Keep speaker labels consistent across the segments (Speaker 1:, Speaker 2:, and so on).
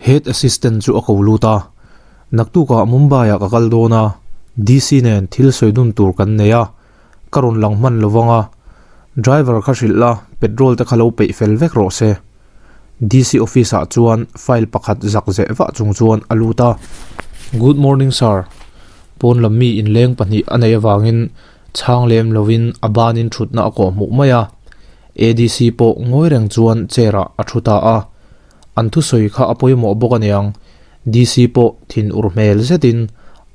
Speaker 1: Head assistant chu a ko lut a, Naktukah Mumbai-ah ka kal dawn a, DC nen thil sawi dun tur kan nei a, ka rawn lang hman lo vang a, driver kha hrilh la, petrol te kha lo peih fel vek rawh se. DC office ah chuan file pakhat zak zeh vah chung chuan a lut a. Good morning sir, pawn lam mi inleng pahnih a neih avangin chhang lem lovin a banin thutna a kawh hmuh mai a, ADC pawh ngawi reng chuan chair ah a thu ta a. An thusawi kha a pawimawh bawk aniang, DC pawh thin ur hmel zetin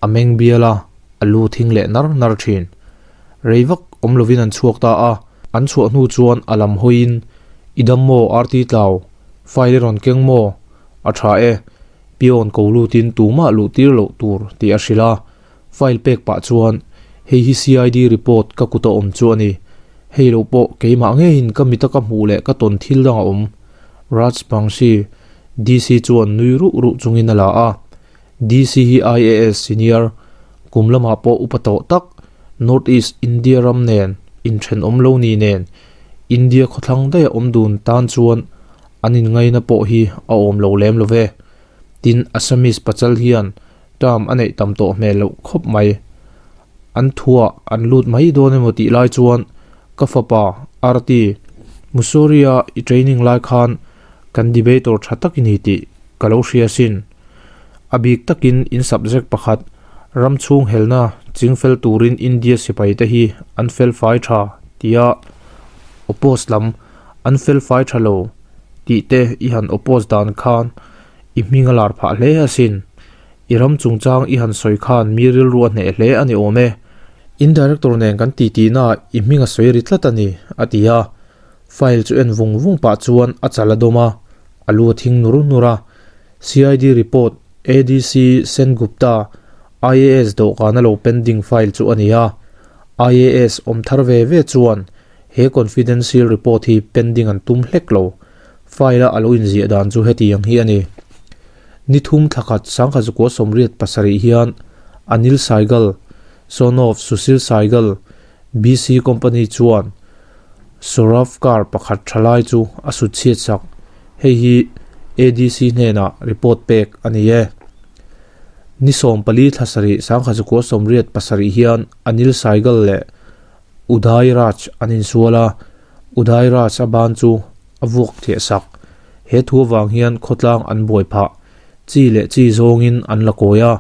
Speaker 1: a meng bial a, a lu thing leh nar nar thin. Rei vak awm lovin an chhuak ta a, an chhuah hnu chuan a lam hawiin, I dam maw RT Tlau? File i rawn keng maw? A tha e. Peon ko lutin tumah luh tir loh tur tih a hrilh a. File pek pah chuan, Hei hi CID report ka kuta awm chu a ni. Hei lo pawh keimah ngeiin ka mita ka hmuh leh ka tawn thil dang a awm. Raj Bangshi, DC chuan nui ruh ruh chungin a la a. DC hi IAS senior, kum lamah pawh upa tawh tak, North East India ram nen inthenawm lo ni nen India khawthlang daih a awm dun tan chuan an inngaina pawh hi a awm lo lem lo ve. Tin, Assamese pachal hian term a neih tam tawh hmel loh khawp mai. An thuah an lut mai dawn emaw tih lai chuan ka fapa Arti, Mussoorie-a i training lai khan kan debater tha tak i ni tih ka lo hria sin. A bik takin in subject pakhat ram chhung helna chingfel turin India sipai te hi an fel fai tha tia oppose lam an fel fai tha lo tih te i han oppose dan khan i hming a lar phah hle asin. I ram chungchang i han sawi khan mi rilru a hneh hle a ni awm e. In director nen kan titi naah i hming a sawi ri tlat a ni, a ti a. File chu en vung vung pah chuan a chal a dawm a, a lu a thing nur nur a. CID report ADC Sengupta IAS dawhkana lo pending file chu a ni a. IAS awm thar ve ve chuan he confidential report hi pending an tum hlek lo. File a a lo inziah dan chu hetiang hi a ni. Ni thum thla khat sangkhat zakua sawmriat pasarih hian Anil Saigal, son of Sushil Saigal, BC Company chuan Saurav car pakhat tha lai chu a sut chhiat sak. Hei hi ADC hnenah report pek a ni e. Ni 14 thla sarih sangkhat zakua sawmriat pasarih hian Anil Saigal leh Uday Raj an insual a, Uday Raj a ban chu a vuak thliah sak. He thu avang hian khawtlang an buai phah. Chi leh chi zawngin an la kawi a,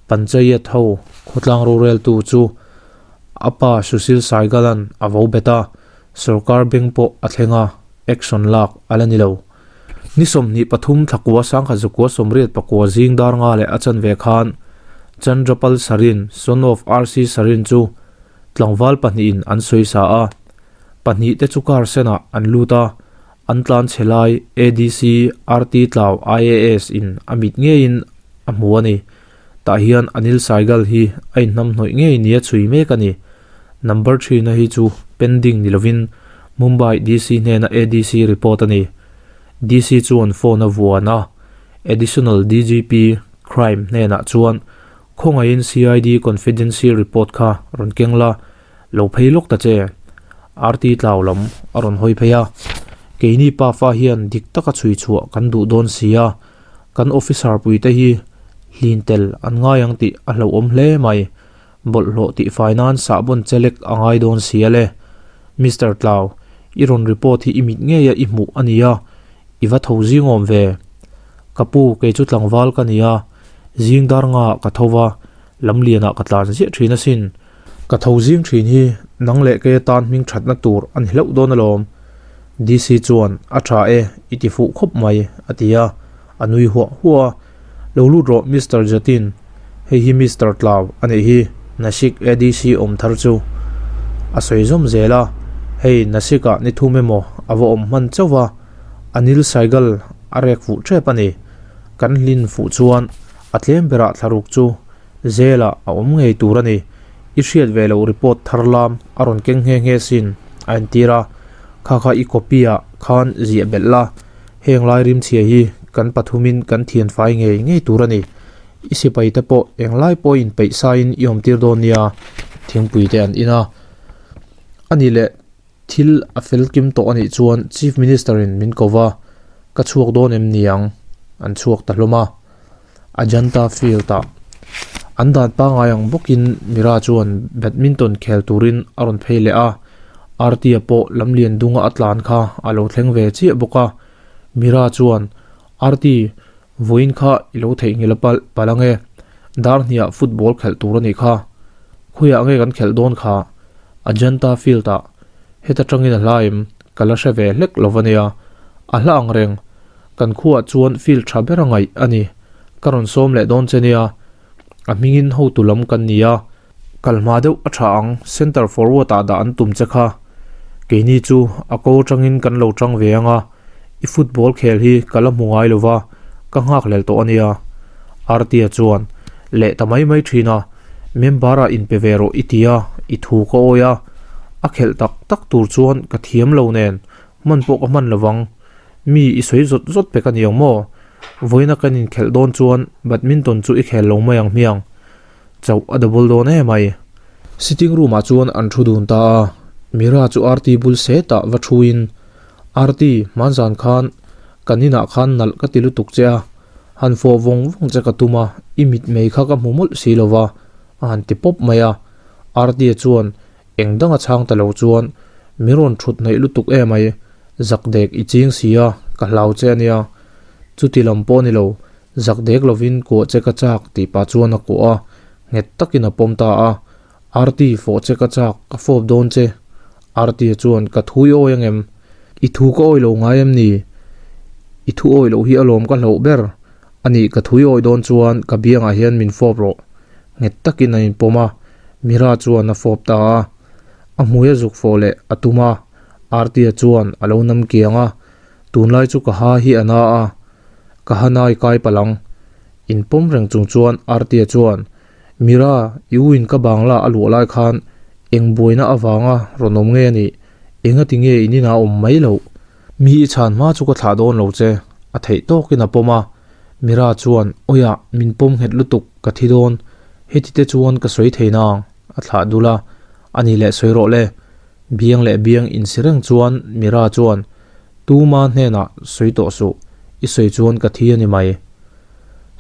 Speaker 1: Panchayat ho khawtlang roreltu chu a pa Sushil Saigalan a vo bet a, sorkar beng pawh a thleng a, action lak a la ni lo. Ni 23 thlakua sangkhat zakua sawmriat pakua zing dar nga leh a chanve khan Chandrapal Sarin, son of RC Sarin chu tlangval pahnihin an sawi sa a, pahnih te chu car senah an lut a, an tlan chhe lai ADC RT Tlau IAS in a mit ngeiin a hmu a ni. Tah hian Anil Saigal hi a inhnamhnawih ngei nia chhui mek a ni. Number thina hi chu pending ni lovin Mumbai DC hnena ADC report a ni. DC chuan phone a vuan a, Additional DGP, Crime, hnenah chuan khawngaihin CID confidential report kha rawn keng la, lo phei lawk ta che. RT Tlau lam a rawn hawi phei a, keini pafa hian dik taka chhui chhuah kan duh dawn si a, Kan officer puite hi hlin tel an ngai ang tih a hlauhawm hle mai. Bawlhhlawh tihfai nan sahbawn chelek a ngai dawn si a le. Mister Tlau, i rawn report hi i mit ngeia i hmuh a nia, i va tho zing awm ve. Ka pu, kei chu tlangval ka nia, zing dar ngaah ka tho va, lamlianah ka tlan ziah thin asin. Ka tho zing thin hi nang leh kei atan hming thatna tur a ni hlauh dawn alawm. DC chuan, A tha e, i ti fuh khawp mai, a ti a, a nui huah huah a. Lo lut rawh Mister Jatin, hei hi Mister Tlau a nih hi, Nashik ADC awm thar chu. A sawi zawm zel a, Hei Nashik-ah ni thum emaw a va awm hman chauh va, Anil Saigal a rek fuh tep a ni. Kan hlin fuh chuan a tlem berah thlaruk chu Zela a awm ngei tur a ni. I hriat ve loh report thar lam a rawn keng nghe nghe sin a entir a, kha kha i copy ah khan ziah belh la, heng lai rimchhia hi kan pathumin kan thian fai ngei ngei tur a ni. I sipai te pawh eng lai pawh inpeih sain i awm tir dawn nia, thingpui te an in a. A nih leh thil a fel kim tawh a nih chuan Chief Minister in min ko va, ka chhuak dawn em niang? an chhuak ta hlawm a. Ajanta Field ah an dan pangngai ang bawkin Mira chuan badminton khel turin a rawn phei leh a, Artia pawh lamlian dunga a tlan kha a lo thleng ve chiah bawk a. Mira chuan, Arti, vawiin kha i lo theihnghilh a palh palh ange, dar hniah football khelh tur a nih kha. Khawiah nge kan khelh dawn kha? Ajanta Field ah heta tangin a hla em? Ka la hre ve hlek lo va nia. A hla ang reng. Kan khuaah chuan field tha ber a ngaih a ni. Ka rawn sawm leh dawn che nia. A hmingin hotu lam kan ni a. Kal hma deuh a tha ang, centre forward ah dah an tum che kha. Keini chu a ko atangin kan lo tang ve ang a, i football khel hi ka la hmu ngai lo va, ka nghakhlel tawh a nia. Artia chuan, Leh ta mai mai thin a, member ah inpe ve rawh i ti a, i thu ka awi a. A khelh tak tak tur chuan ka thiam lo nen, hman pawh ka hman lo vang. Mi i sawi zawt zawt pek a ni ang maw? Vawiina kan inkhelh dawn chuan badminton chu i khel lo mai ang hmiang. Chauh a double dawn em ai. Sitting room ah chuan an thu dun ta a, Mira chu Arti bul setah va thu in, Arti, hmanzan khan kan inah khan nalh ka ti lutuk che a, han fawh vawng vawng che ka tum a, i mit mei kha ka hmu mawlh si lo va, a han ti pawp mai a. Arti-a chuan eng danga chhang ta lo chuan, Mi rawn thut hnaih lutuk em ai, zak dek i ching si a, ka hlau che a nia. Chuti lam pawh a ni lo, Zak dek lovin kuah che ka chak tih pah chuan a kuah a, nghet takin a pawm ta a. Arti, fawh che ka chak, ka fawp dawn che. Arti-a chuan, Ka thu i awi angem? I thu ka awi lo ngai em ni? I thu awi loh hi alawm ka hlauh ber. A nih, ka thu i awi dawn chuan ka biangah hian min fawp rawh. Nghet takin a inpawm a, Mira chuan a fawp ta a. A hmui a zuk fawh leh a tum a, Arti-a chuan a lo nam kiang a, Tunlai chu ka ha hi a na a, Ka hanai kai palh ang. Inpawm reng chung chuan Artia chuan, Mira, i u in ka bangla a luah lai khan eng buaina avanga rawn awm nge a nih? Engati nge in inah awm mai loh? Mi i chhan hma chu ka thlah dawn lo che, a theih tawkin a pawm a. Mira chuan, Awiah, min pawm nghet lutuk, ka thi dawn. Heti te chuan ka sawi thei nang, a thlah dul a. A ni leh sawi rawh le. Biang leh biang insi reng chuan Mira chuan, Tuma hnenah sawi tawh suh, i sawi chuan ka thi a ni mai.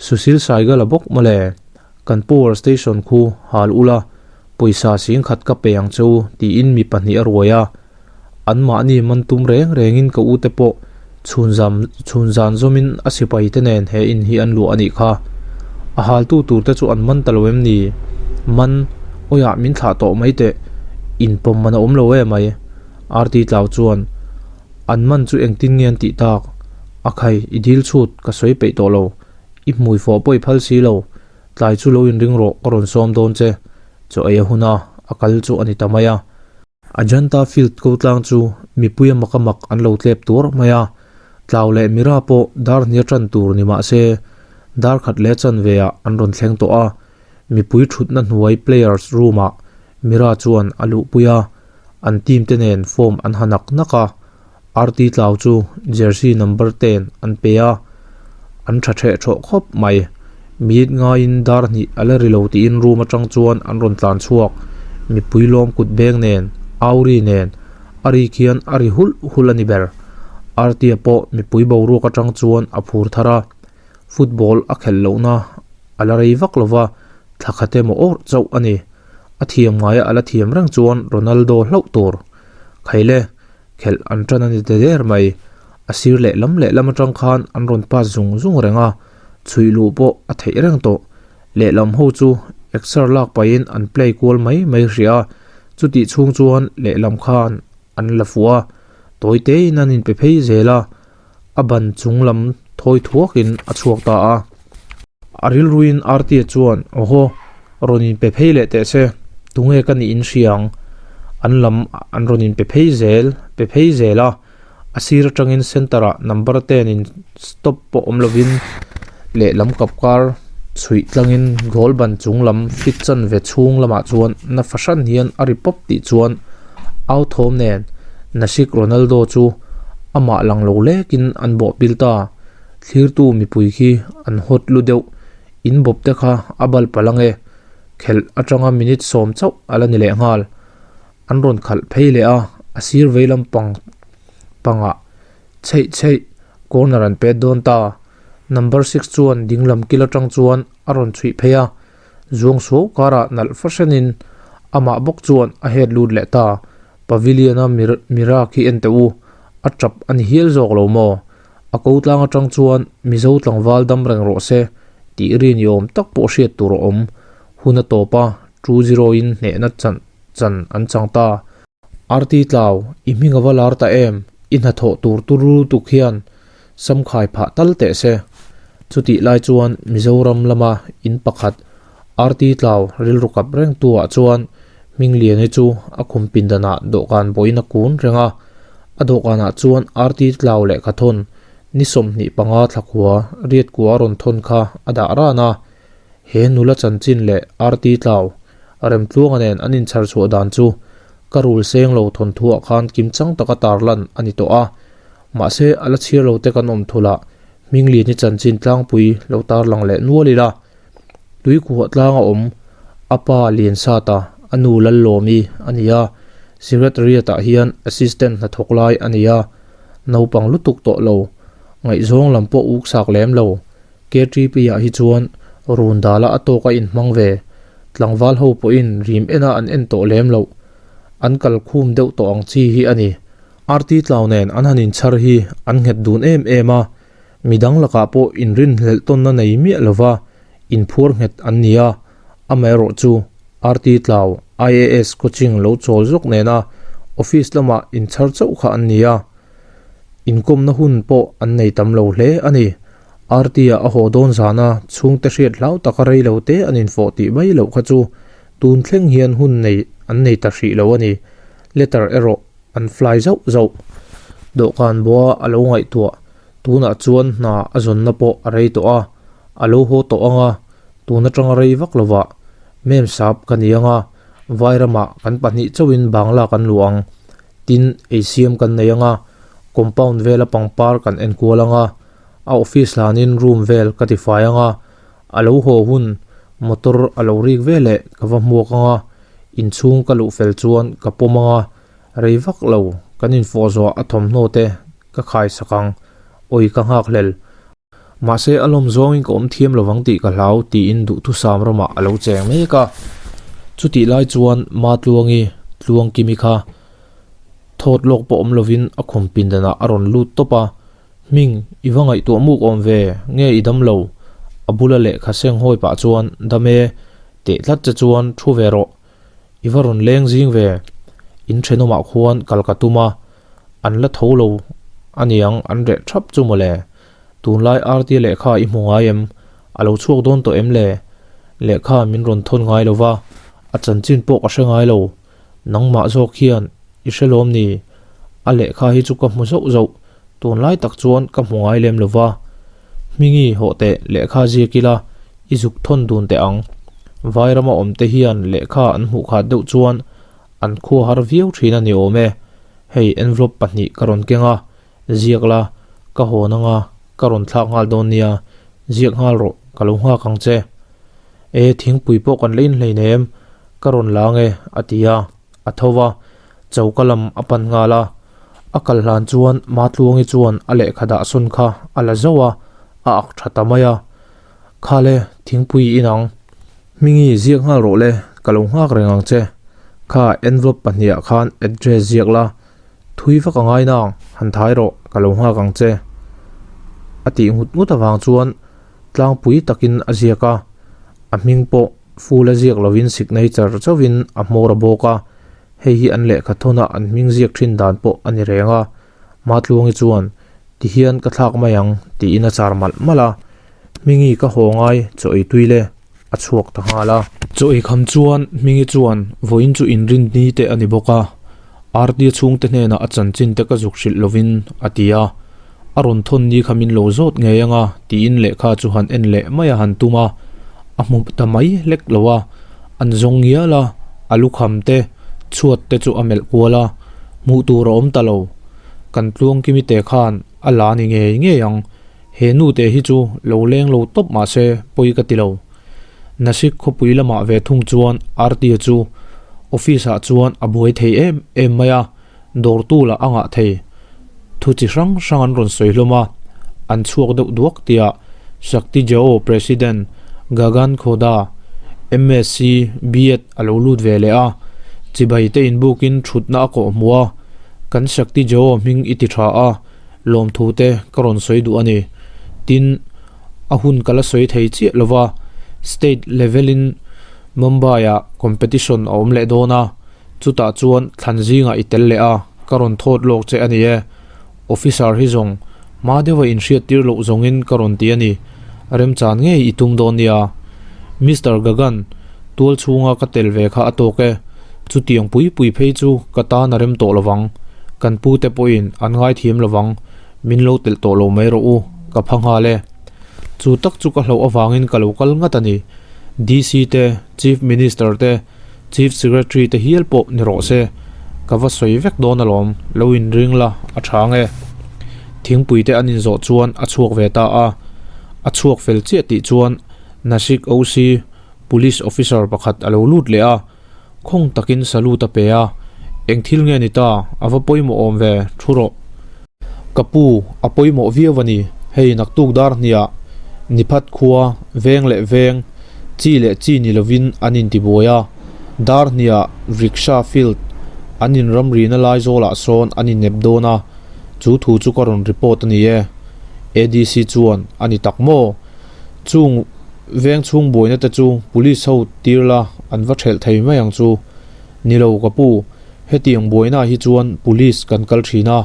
Speaker 1: Sushil Saigal a bawk mawle, kan power station khu hal ula, pawisa singkhat ka pe ang che u tiin mi pahnih a ruai a. Anmahni man tum reng rengin ka ute pawh chhunzam chhunzan zawmin a sipai te nen he in hi an luah a nih kha. A haltu tur te chu an man ta lo em ni? Man, awiah min thlah tawh mai teh, inpawm man a awm lo em mai. RT Tlau chuan, An man chu engtin nge an tih tak? A khai, i dil chhut, ka sawi peih tawh lo. I hmui fawh pawh i phal si lo. Tlai chu lo inring rawh, ka rawn sawm dawn che. Chaw ei a hun a, a kal chu a ni ta mai a. Ajanta Field ko tlang chu mipui a mak a mak an lo tlep tuar mai a. Tlau leh Mira pawh dar hnia tan tur ni mah se, dar khat leh chanve ah an rawn thleng tawh a. Mipui thutna hnuai players room ah Mira chuan a luhpui a. An team te nen form an ha nak nak a, RT Tlau chu jersey number ten an pe a, an tha theh thawh khawp mai. Minute ngaiin dar hnih a la ri lo tiin room atang chuan an rawn tlan chhuak. Mipui lawm kut beng nen, Auri nen, a ri khian a ri hulh hulh a ni ber. RT-a pawh mipui boruak atang chuan a phur thar a, football a khelh lohna a la rei vak lova, thla khat emaw awrh chauh a ni. A thiam ngaia a la thiam reng chuan Ronaldo hlauh tur. Khaile, khelh an tan a ni ta der mai. A sir leh lam leh lam atang khan an rawn pass zung zung reng a, chhuih luh pawh a theih reng tawh. Lehlam ho chu exer lak pahin an play kual mai mai hrih a, chutih chhung chuan lehlam khan an la fuh a, tawi tein an inpe phei zel a. A ban chung lam thawi thuakin a chhuak ta a. A rilruin Artie chuan, Awhaw, rawn inpe phei leh teh se, tunge ka nih in hria ang? An lam an rawn inpe phei zel, pe phei zel a. A sir atangin centre ah number ten in stop pawh awm lovin lehlam kap kar chhuih tlangin goal ban chung lam fit chanve chhung lamah chuan na fahran hian a ri pawp tih chuan au thawm nen Nasik Ronaldo chu amah lang lo lekin an bawh pil ta. Thlirtu mipui khi an hawt lu deuh, in bawp te kha a bal palh ange, khelh atanga minute sawm chauh a la ni leh nghal. An rawn khalh phei leh a, a sir vei lampang pangah chheih chheih corner an pet dawn ta. Number six chuan dinglam kil atang chuan a rawn chhuih phei a, zuang suau karah nalh fahranin amah bawk chuan a head lut leh ta. Pavilion-a Mira khi en teh u, a tap a ni hial zawk lo maw? A ko tlang atang chuan Mizo tlangval dam reng rawh se tih ri ni awm tak pawh hriat tur a awm. Hun a tawp a, two zero in hnehna chan chan an chang ta. RT Tlau, i hming a va lar ta em? I hnathawh tur turu tuk hian samkhai phah tal teh se. Chutih lai chuan Mizoram lama in pakhat RT Tlau rilru kap reng tu ah chuan Hmingliani chu a khum pindanah dawhkan bawhin a kun reng a. A dawhkanah chuan RT Tlau lehkha thawn ni 25 thlakhua riatkua rawn thawn kha a dah ran a. He nula chanchin leh RT Tlau Remtluanga nen an inchhar chhuah dan chu ka rul seng lo thawnthuah khan kimchang taka tarlan a ni tawh a. Mahse, a la chhiar lo te kan awm thul ah Hmingliani chanchin tlangpui lo tarlang leh nual ila. Tuikhuah tlang a awm a pa Liansata, a nu Lallawmi a ni a, Secretariat ah hian Assistant hnathawk lai a ni a, naupang lutuk tawh lo, ngaihzawng lam pawh uksak lem lo. KTP ah hi chuan run dala a tawk a inhmang ve. Tlangval ho pawhin rim ena an en tawh lem loh. An kal khum deuh tawh ang chi hi a ni. RT Tlau nen an han inchhar hi an nghet dun em em a, midang lakah pawh inrinhlelh tawnna nei miah lova inphuar nghet an ni a, amaherawh chu RT Tlau IAS coaching lo chawl zawk nena office lamah inchhar chauh kha an ni a, inkawmna hun pawh an nei tam lo hle a ni. RT-a a haw dawn zana chhungte hriat hlau taka rei lo te an infawh tih mai loh kha chu tun thleng hian hun nei an nei ta hrih lo a ni. Letter erawh an fly zauh zauh. Dawhkan bua a lo ngaihtuah tunah chuan hna a zawnna pawh a rei tawh a, a lo haw tawh ang a, tun atanga rei vak lovah mem sap ka ni ang a, Vairamah kan pahnih chauhin Bangla kan luah ang. Tin, eisiam kan nei ang a, compound vela pangpar kan enkual ang a, a office hlanin room vel ka tifai ang a, a lo haw hun motor a lo rik veleh ka va hmuak ang a, inchhung ka luh fel chuan ka pawm ang a, rei vak lo kan infawh zawh a thawmhnaw te ka khai sak ang, awi ka nghak hlel. Mahse a lawm zawngin ka awm thiam lovang tih ka hlau tiin duhthusam ramah a lo cheng mek a. Chutih lai chuan Matluangi, Tluangkimi kha thawt lawk pawh awm lovin a khum pindanah a rawn lut tawp a, Hming, i va ngaihtuah muk awm ve, nge i dam lo? A bula lehkha seng hawi pah chuan, Dam e, teh tlat che chuan thu ve rawh. I va rawn leng zing ve, in thenawmah khuan kal ka tum a, an la tho lo aniang an reh thap chu mawle. Tunlai RT lehkha i hmu ngai em? A lo chhuak dawn tawh em le? Lehkha min rawn thawn ngai lo va, a chanchin pawh ka hre ngai lo. Nangmah zawk hian i hre lawm ni? A lehkha hi chu ka hmu zauh zauh, tunlai tak chuan ka hmu ngai lem lo va. Hmingi hawh teh lehkha ziak ila i zuk thawn dun teh ang. Vairama awm te hian lehkha an hmuh khat deuh chuan an khua har viau thin a ni awm e. Hei envelope pahnih ka rawn keng a, Ziak la, ka hawn anga ka rawn thlak nghal dawn nia, ziak nghal rawh, ka lo nghak ang che. E, thingpui pawh kan la inhlei nem, ka rawn la ange, a ti a, a tho va, choka lam a pan nghal a. A kal hlan chuan Matluangi chuan a lehkha dah sawn kha a la zauh a, a ak tha ta mai a. Khale, thingpui i inang. Hmingi, ziak nghal rawh le, ka lo nghak reng ang che. Kha envelope pahniha khan address ziak la, Thui vak a ngai nang, han thai rawh, ka lo nghak ang che. A tih nghut nghut avang chuan tlangpui takin a ziak a, a hming pawh full a ziak lovin signature chauhin a hmawr a bawk a, hei hi an lehkha thawna an hming ziak thin dan pawh a ni reng a, Matluangi chuan tihian ka thlak mai ang tiin a char malh malh a, Hmingi ka haw ngai chaw ei tui le. A chhuak ta nghal a. Chaw ei kham chuan Hmingi chuan vawiin chu inrin ni te a ni bawk a, Artia chhungte hnenah a chanchin te ka zuk hrilh lovin a ti a. A rawn thawn ni kha min lo zawt ngei anga tiin lehkha chu han en leh mai a han tum a, a hmu ta mai hlek lo a, an zawng ngial a, a lukham te, chhuat te chu a melh kual a, hmuh tur a awm ta lo. Kan Tluangkimi te khan a la ni ngei ngei ang. He nu te hi chu lo leng lo tawp mah se pawi ka ti lo. Nasik khawpui lamah ve thung chuan Artia chu office ah chuan a buai thei em em mai a, dawrtu lah a ngah thei. Thu chi hrang hrang an rawn sawi hlawm a, an chhuak deuh duak tia. Shakti Jao President Gagan Khoda, MSc, B.Ed a lo lut ve leh a, chibai te inbukin thutna a kawh hmuh a, kan Shakti Jao hming i ti tha a, lawmthu te ka rawn sawi duh a ni. Tin, a hun ka la sawi thei chiah lo va, State level in Mumbai ah competition a awm leh dawn a, chutah chuan thlan zingah i tel leh a, ka rawn thawt lawk che a ni e. Officer hi zawng hma deuha inhriattir loh zawngin ka rawn ti a ni. Remchan ngei i tum dawn nia. Mister Gagan, tual chhunga ka tel ve kha a tawk e. Chutiang pui pui phei chu ka tan a rem tawh lovang. Kan pute pawhin an ngaithiam lovang. Min lo telh tawh lo mai rawh u, ka pha nghal e. Chu tak chu ka hlauh avangin ka lo kal ngat a ni. DC te, Chief Minister te, Chief Secretary te hial pawh ni rawh se, ka va sawi vek dawn alawm, lo inring la, a tha ang e. Thingpui te an inzawh chuan a chhuak ve ta a, a chhuak fel chiah tih chuan Nashik OC Police Officer pakhat a lo lut leh a, khawng takin salute a pe a, Eng thil nge ni ta, a va pawimawh awm ve, thu rawh. Ka pu, a pawimawh viau a ni, hei naktuk dar hniah Niphat khua, veng leh veng, chi leh chi ni lovin an intibuai a, dar hniah rickshaw field an inramrina lai zawlah sawn an innep dawn a, chu thu chu ka rawn report a ni e. ADC chuan a ni tak maw? Chung veng chhung buaina te chu police ho tir la an va thelh thei mai ang chu. Ni lo ka pu, hetiang buaina hi chuan police kan kal thin a,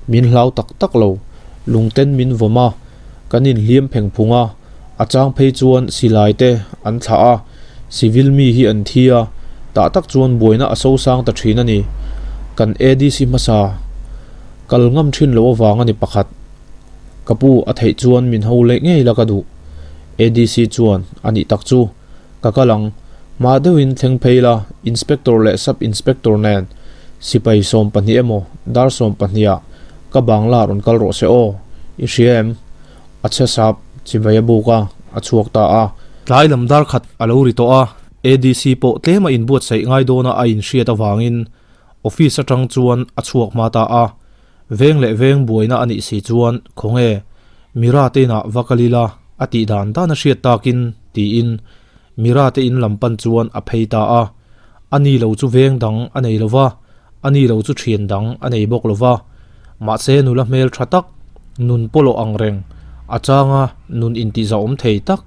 Speaker 1: min hlau tak tak lo, lungten min vawm a, Kan inhliam pheng phung a, a chang phei chuan silai te an thlah a, civil mi hi an thi a, tah tak chuan buaina a sosang ta thin a ni. Kan ADC hmasa kal ngam thin loh avang a ni pakhat. Ka pu a theih chuan min ho leh ngei la ka duh. ADC chuan a nih tak chu ka kal ang. Hma deuhin thleng phei la, Inspector leh Sub Inspector nen sipai 12 emaw dar 12 ah Ka bangla rawn kal rawh se aw, i hria em? A chhe sap, chibai a buk a, a chhuak ta a. Tlai lam dar khat a lo ri tawh a, ADC pawh tlema inbuatsaih ngai dawna a inhriat avangin office atang chuan a chhuak hma ta a. Veng leh veng buaina a nih si chuan khawnge Mira te inah va kal ila a tih dan dan a hriat takin tiin Mira te in lam pan chuan a phei ta a. A ni lo chu veng dang a nei lo va, a ni lo chu thian dang a nei bawk lo va. Mahse nula hmel tha tak, nun pawlawh ang reng, a changa nun intihzahawm thei tak,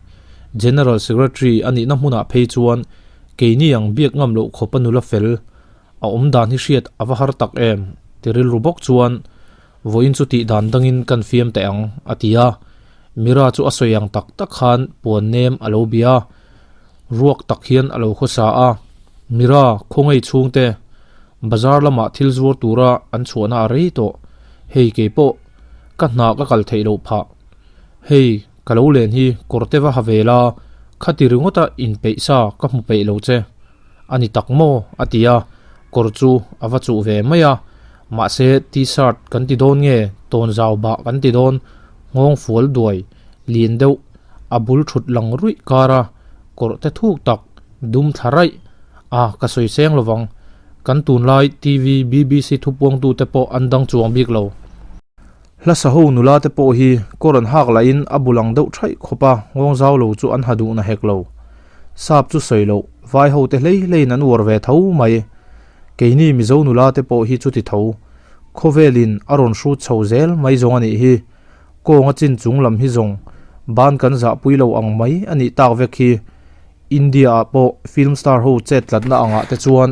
Speaker 1: General Secretary a nihna hmunah phei chuan keini ang biak ngam loh khawpa nula fel a awm dan hi hriat a va har tak em ti rilru bawk chuan vawiin chu tih dan dangin kan fiam teh ang a ti a. Mira chu a sawi ang tak tak khan puan nem a lo bia a. Ruak tak hian a lo khawsa a, Mira khawngei chhungte bazar lamah thil zuar tura an chhuahna a rei tawh, hei kei pawh ka hna ka kal theih loh phah, hei ka lo len hi kawr te va ha ve la, khati ringawta inpeih sa ka hmu peih lo che a ni tak maw? a ti a, kawr chu a va chuh ve mai a, mahse t-shirt kan ti dawn nge tawnzau bah kan ti dawn, nghawng fual duai lian deuh A bul thut lang ruih kar a, kawrh te thuk tak dum thla raih a, ka sawi seng lovang. Kan tunlai TV, BBC thupuangtu te pawh an dang chuang bik lo. Hlasa ho nula te pawh hi kawr an hak lahin a bu lang deuh thaih khawp a, nghawng zau lo chu an ha duh na hek lo. Sap chu sawi loh, vai ho te hlei hleiin an uar ve tho mai. Keini Mizo nula te pawh hi chuti tho. Khawvelin a rawn hrut chho zel mai zawng a nih hi. Kawnga chin chung lam hi zawng ban kan zahpui lo ang mai a nih tak vek hi. India ah pawh film star ho chet tlatna angah te chuan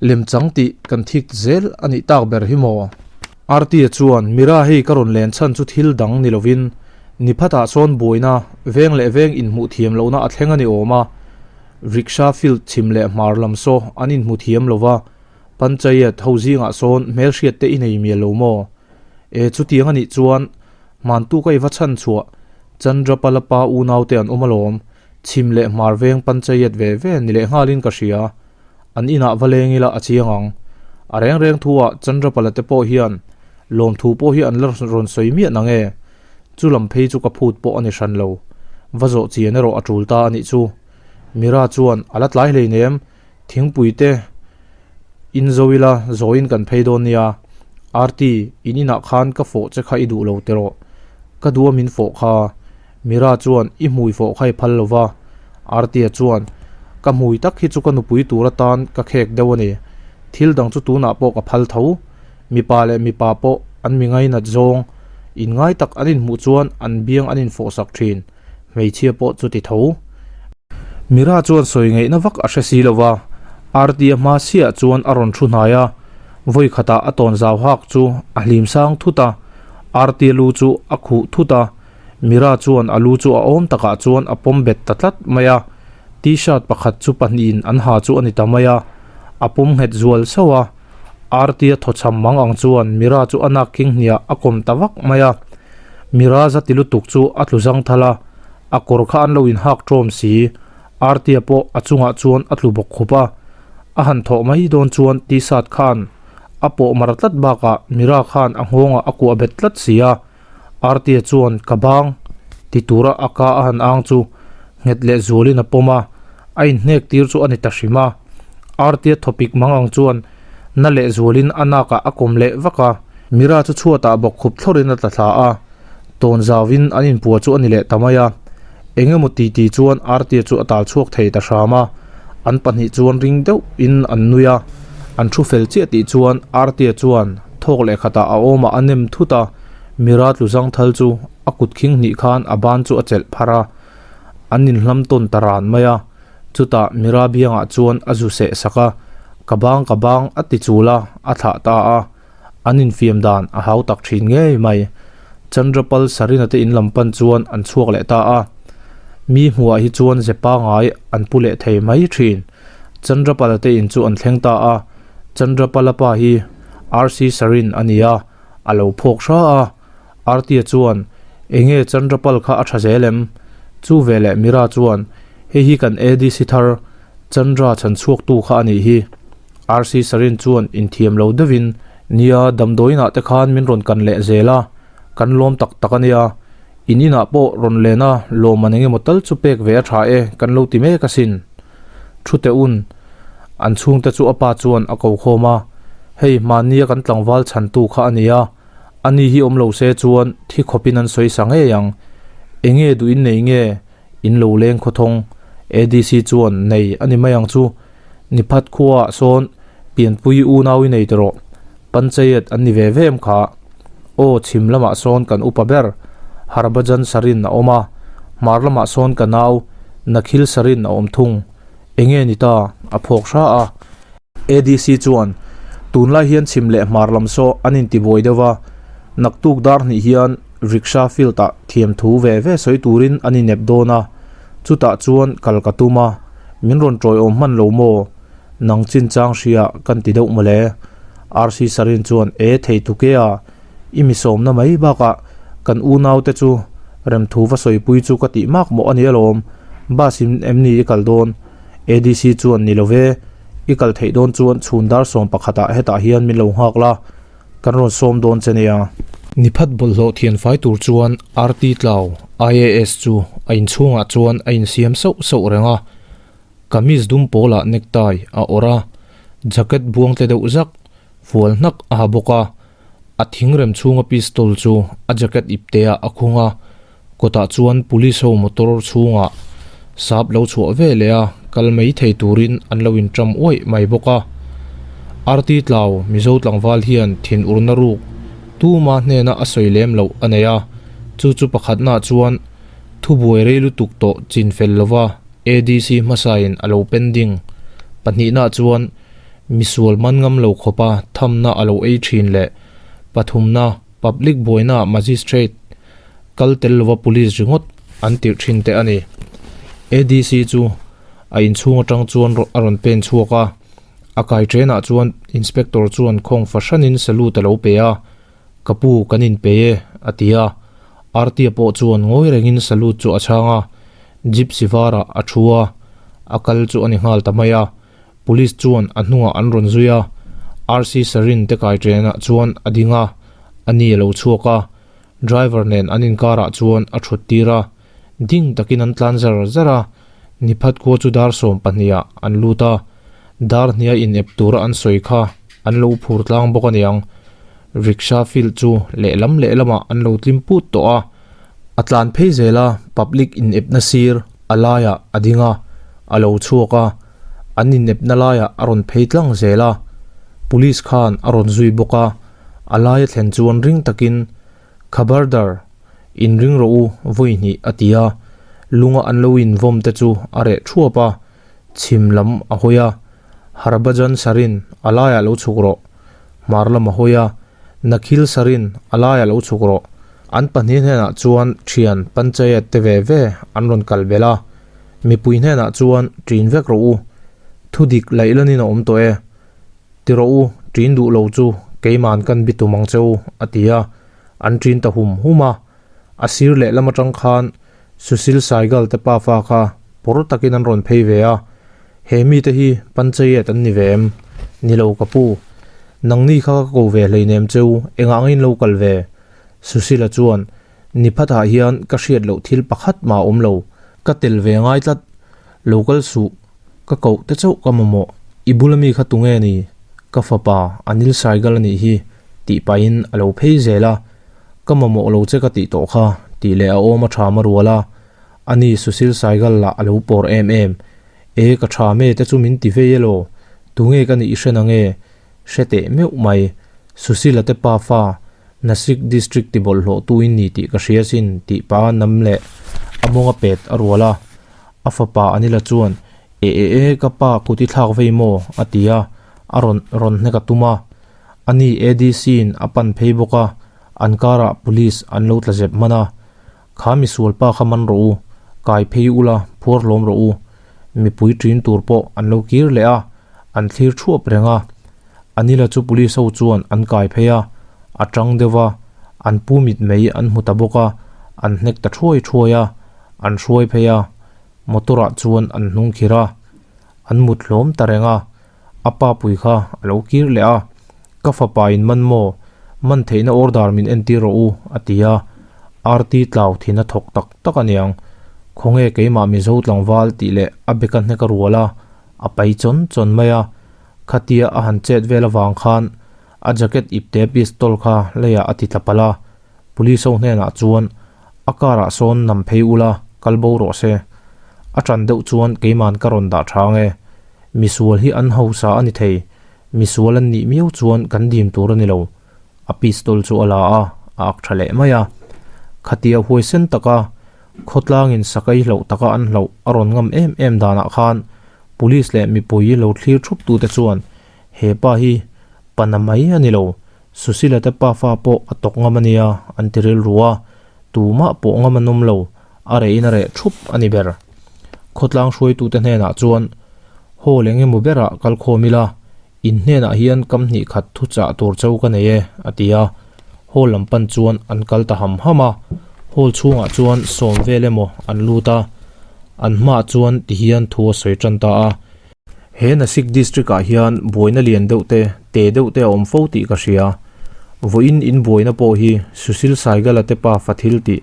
Speaker 1: lemchang tih kan thik zel a nih tak ber hi maw? Artie chuan Mira hei ka rawn len chhan chu thil dang ni lovin ni phatah sawn buaina veng leh veng inhmuh thiam lohna a thleng a ni awm a, rickshaw field chhim leh hmar lam saw an inhmu thiam lova, Panchayat ho zingah sawn hmelhriat te i nei mial lo maw? E, chutiang a nih chuan hmantu ka i va chhan chhuah Chandrapala pa unaute an awm alawm, chhim leh hmar veng panchayat ve ve ni leh nghalin ka hria. An inah va leng ila a chiang ang. A reng reng thu ah Chandrapala te pawh hian lawmthu pawh hi an la rawn sawi miah nang e. Chu lam phei chu ka phut pawh a ni hran lo. Va zawh chian erawh a tul ta a nih chu. Mira chuan a la tlai hleinem. Thingpui te in zo ila zawiin kan phei dawn nia, Arti, in inah khan ka fawh che kha i duh lo teh rawh, ka duh a min fawh kha. Mira chuan, I hmui fawh kha i phal lo va. Artia chuan, Ka hmui tak hi chu ka nupui tur atan ka khek deuh a ni. Thil dang chu tunah pawh ka phal tho. Mipa leh mipa pawh an mi ngainat zawng. Inngai tak an inhmuh chuan an biang an infawhsak thin. Hmeichhia pawh chu ti tho. Mira chuan sawi ngaihna vak a hre si lo va, Artia hma siah chuan a rawn thu hnai a, vawi khatah a tawn zau hak chu a hlim sang thut a, Artia lu chu a khuh thut a, Mira chuan a lu chu a awm takah chuan a pawm bet ta tlat mai a, T-shirt pakhat chu pahnihin an ha chu a ni ta mai a, a pawm nghet zual sauh a, Artia thawchham mang ang chuan Mira chu a nak khing hniah a kawm ta vak mai a, Mira za ti lutuk chu a tlu zang thal a, a kawr kha an lo inhak ṭawm si, Artia pawh a chungah chuan a tlu bawk khup a, a han thawh mai dawn chuan T-shirt khan a pawh mar tlat bakah Mira khan a nghawngah a kuah bet tlat si a, Artia chuan ka bang ti tura a ka a han ang chu nghet leh zualin a pawm a, a inhnek tir chu a ni ta hrim a. Artia thawpik mang ang chuan na leh zualin a nakah a kawm leh vak a, Mira chu chhuatah bawk khup thlawrin a tla thla a, tawn zauin an inpua chu a ni leh ta mai a. Eng emaw ti ti chuan Artia chu a tal chhuak thei ta hram a, an pahnih chuan ring deuhin an nui a, an thu fel chiah tih chuan Artia chuan thawk leh khatah a awmah a nem thut a, Mira tlu zang thal chu a kut khing hnih khan a ban chu a chelh pharh a, an inhlam tawn ta ran mai a, chutah Mira biangah chuan a zu seh sak a, Ka bang ka bang a ti chul a, a thlah ta a. An infiam dan a hau tak thin ngei mai. Chandrapal Sarina te in lam pan chuan an chhuak leh ta a. Mi hmuhah hi chuan ze pangai an pu leh thei mai thin. Chandrapala te in chu an thleng ta a. Chandrapala pa hi RC Sarin a ni a, a lo phawk hra a. Artia chuan, Enge Chandrapal kha a tha zel em? Chu veleh Mira chuan, Hei hi kan ADC thar Chandra chhanchhuaktu kha a nih hi. RC Sarin chuan inthiam lo deuhin, Nia, damdawiinah te khan min rawn kan leh zel a, kan lawm tak tak a nia. In inah pawh rawn len a, lawmman eng emaw tal chu pek ve a tha e, kan lo ti mek asin. Thu teh un, an chhungte chu a pa chuan a ko khawm a, Hei, hmannia kan tlangval chhantu kha a nia, ani hi awm lo se chuan thi khawpin an sawi sa ngei ang. Enge duh in nei nge? In lo leng khawthawng, ADC chuan nei a ni mai ang chu. Niphat khuaah sawn pianpui unau i nei ta rawh. Panchayat an ni ve ve em kha. Aw chhim lamah sawn kan upa ber Harbhajan Sarin a awm a, hmar lamah sawn ka nau Nakhil Sarin a awm thung. Enge ni ta? A phawk hra a. ADC chuan tunlai hian chhim leh hmar lam saw an intibuai deuh va, naktuk dar hnih hian rickshaw field ah thiam thu ve ve sawi turin an inep dawn a, chutah chuan kal ka tum a, min rawn tawiawm hman lo maw? Nang chinchang hria kan ti deuh mawle. RC Sarin chuan e thei tu ke a, i mi sawmna mai bakah kan unau te chu remthu va sawipui chu ka tih mak mawh a ni alawm, bus in em ni i kal dawn? ADC chuan ni lo ve, i kal theih dawn chuan chhun dar sawm pakhatah hetah hian min lo nghak la, kan rawn sawm dawn che nia. Niphat bawlhhlawh thianfai tur chuan RT Tlau, IAS chu a inchhungah chuan a insiam sauh sauh reng a, kamis dum pawlah necktie a awrh a, jacket buang tle deuh zak, fual hnak a ha bawk a, a thingrem chhunga pistol chu a jacket ipteah a khung a, Kawtah chuan police ho motor chhungah sap lo chhuah ve leh a, kal mai thei turin an lo inṭam uaih mai bawk a. RT Tlau Mizo tlangval hian thin urna ruk tuma hnena a sawi lem loh a nei a, chu chu pakhatnaah chuan thubuai rei lutuk tawh chin fel lova ADC hmasain a lo pending, pahnihnaah chuan misual man ngam lo khawpa thamna a lo ei thin leh pathumna public buainaah magistrate kal tel lova police ringawt an tirh thin te a ni. ADC chu a inchhung atang chuan a rawn pen chhuak a, a kai train-ah chuan inspector chuan khawng fahranin salute a lo pe a, Ka pu kan inpe e a ti a, Artia pawh chuan ngawi rengin salute chu a chhang a, gypsy varah a thu a, a kal chu a ni nghal ta mai a. Police chuan a hnungah an rawn zui a, RC Sarin te kai train-ah chuan a ding a, a ni a lo chhuak a, Driver nen an inkarah chuan a thut tir a, ding takin an tlan zar zar a, Niphat khua chu dar 12 ah an lut a, dar hnia inep tura an sawi kha an lo phur tlang bawk aniang. Rickshaw field chu lehlam lehlamah an lo tlim put tawh a, A tlan phei zel a, public inepna sir a laiah a ding a, a lo chhuak a, an inepna laiah a rawn phei tlang zel a. Police khan a rawn zui bawk a, a laia thlen chuan ring takin, Khabardar, inring rawh u, vawi hnih a ti a, lunga an lo invawm te chu a reh thuap a, chhim lam a hawi a, Harbhajan Sarin a laiah lo chhuk rawh, hmar lam a hawi a, Nakhil Sarin a laiah lo chhuk rawh. An pahnih hnenah chuan thian Panchayat te ve ve an rawn kal belh a, mipui hnenah chuan ṭin vek rawh u, thu dik laih lanin a awm tawh e, ti rawh u, ṭin duh lo chu keiman kan bi tum ang che u, a ti a, an ṭin ta hum hum a. A sir lehlam atang khan Sushil Saigal te pafa kha pawr takin an rawn phei ve a, He mite hi Panchayat an ni ve em? Ni lo ka pu. Nangni kha ka ko ve hleinem cheu, engah angin lo kal ve? Sushila chuan, Ni phatah hian ka hriat loh thil pakhat mah a awm lo. Ka tel ve ngai tlat. Lo kal suh. Ka koh te chauh ka mamawh. I bula mi kha tunge ni? Ka fapa, Anil Saigal a nih hi, tih pahin a lo phei zel a. Ka mamawh lo che ka tih tawh kha, tih leh a awm a tha ma rual a. Ani Sushil Saigal lah a lo pawr em em. E ka tha me te chu min ti vei elaw? Tunge ka nih i hre nange? Hre teh meuh mai. Sushil-a te pa fa, Nasik District ti bawlhhlawh tu in ni tih ka hria sin tih pa nam leh a mawnga pet a rual a. A fapa Anila chuan, E e e ka pa kut i thlak vei maw? a ti a, a rawn rawn hnek a tum a. Ani ADC in a pan phei bawk a, an karah police an lo tla zep hman a. Kha misual pa kha man rawh u, kai phei ula phuar hlawm rawh u. Mipui ṭin tur pawh an lo kir leh a, an thlir thuap reng a. Anila chu police ho chuan an kai phei a, a ṭang deuh va, an pu mit mai an hmu ta bawk a, an hnek ta thuai thuai a, an hruai phei a, motor ah chuan an hnung khir a, an mut hlawm ta reng a. A pa pui kha a lo kir leh a, Ka fapa in man maw? Man theihna order min entir rawh u, a ti a. RT tlau thin a thawk tak tak a niang. Khawnge keimah Mizo tlangval tih leh a beka hnek a rual a, a pai chawn chawn mai a. Khatia a han chet vel avang khan a jacket ipte pistol kha leiah a ti tla palh a. Police ho hnenah chuan a car ah sawn nam phei ula kal bo rawh se. A tan deuh chuan keiman ka rawn dah tha ange. Misual hi an hausa a ni thei. Misual an nih miau chuan kan dim tur a ni lo. A pistol chu a la a, a ak tha leh mai a. Khatia huaisen taka khawtlangin sakai hlauh taka an hlauh a rawn ngam em em danah khan police leh mipui lo thlir thup tute chuan he pa hi pana mai a ni lo. Susila te pafa pawh a tawk ngam a nia an ti rilru a, tumah pawh ngam an awm lo, a reh in a reh thup a ni ber. Khawtlang hruaitute hnenah chuan, Hall eng emaw berah kal khawm ila, in hnenah hian kam hnih khat thu chah tur cheu ka nei e, a ti a. Hall lam pan chuan an kal ta ham ham a, hall chhungah chuan sawm vel emaw an lut a, an hmaah chuan tihian thu a sawi tan ta a. He Nasik District ah hian buaina lian deuh te, te deuh te a awm fo tih ka hria. Vawiin in buaina pawh hi Sushil Saigal-a te pa fa thil tih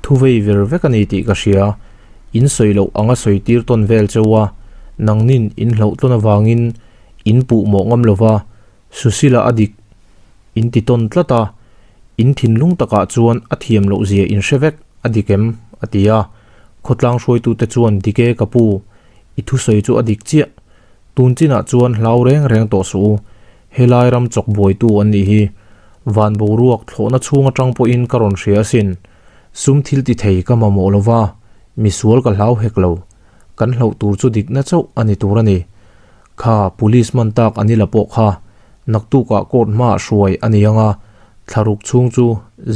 Speaker 1: thu vei ver vek a ni tih ka hria. In sawi loh anga sawi tir tawn vel cheu a, nangnin in hlauh tlawn avangin in puh mawh ngam lova, Sushil-a a dik in ti tawn tlat a, in thinlung takah chuan a thiam loh zia in hre vek a dik em? a ti a. Khawtlang hruaitute chuan dik e ka pu, I thusawi chu a dik chiah. Tun chinah chuan hlau reng reng tawh suh u. Helai ram chawk buaitu an nih hi. Van boruak thlawhna chhung atang pawhin ka rawn hria asin. Sum thil ti thei ka mamawh lo va, misual ka hlau hek lo. Kan hlauh tur chu dikna chauh a ni tur a ni. Kha police man tak an ila pawh kha naktukah court hmaah hruai a ni ang a, thlaruk chhung chu